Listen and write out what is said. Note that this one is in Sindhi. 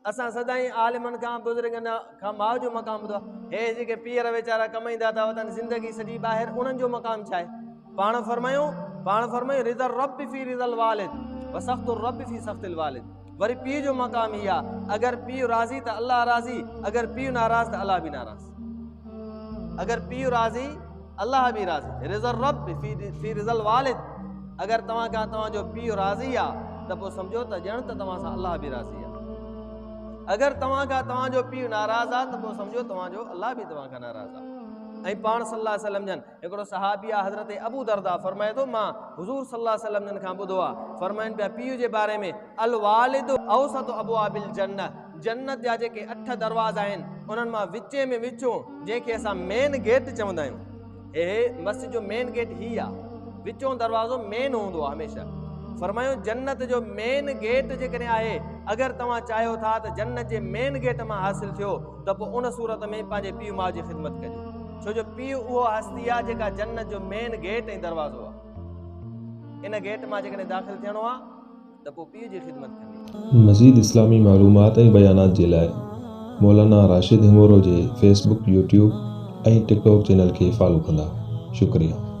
اسان سدائين عالمن کان بزرگن کان ماء جو مقام ٻڌو آهي. هي جيڪي پيئر ويچارا ڪمائيندا ٿا وتن زندگي سڄي ٻاهر انهن جو مقام ڇا آهي؟ پاڻ فرمايو پاڻ فرمايو رضا الرب في رضا الوالد وسخط الرب في سخط الوالد وري پيء جو مقام هي آهي اگر پيء راضي ته الله راضي اگر پيء ناراض ته الله به ناراض اگر پيء راضي الله به راضي رضا الرب في في رضا الوالد اگر توهان کان توهان جو پيء راضي آ ته پوء سمجهو ته ڄڻ ته توهان سان الله به راضي آ اگر توهان کان توهان جو پيء ناراض آ ته پوء سمجهو توهان جو الله به توهان کان ناراض آ ۽ پاڻ صلي الله عليه وسلم جن هڪڙو صحابي آ حضرت ابو دردا فرمائي ٿو مان حضور صلي الله عليه وسلم جن کان ٻڌو آ فرمائن پيا پيء جي باري ۾ الوالد اوسط ابواب الجنه جنت جا جيڪي اٺ دروازا آهن انهن مان وچين ۾ وچون جنهن کي اسان مين گيٽ چوندا آهيون. هي مسجد جو مين گيٽ هي آ. وچون دروازو مين هوندو آ هميشه. فرمايو جنت جو مين گيٽ جيڪڏهن آهي اگر توهان چاهيو ٿا ته جنت جي مين گيٽ مان حاصل ٿيو ته پوء ان صورت ۾ پنهنجي پيء ماء جي خدمت ڪجو. ڇو جو پيء اهو هستي آ جيڪا جنت جو مين گيٽ ۽ دروازو آ. ان گيٽ مان جيڪڏهن داخل ٿيڻو آ. ته پوء پيء جي خدمت ڪندي. مزيد اسلامي معلومات ۽ بيانات جي لاء مولانا راشد هڱورو جي فيس بڪ، يوٽيوب ۽ ٽڪ ٽاڪ چينل کي فالو ڪندا. شڪريه.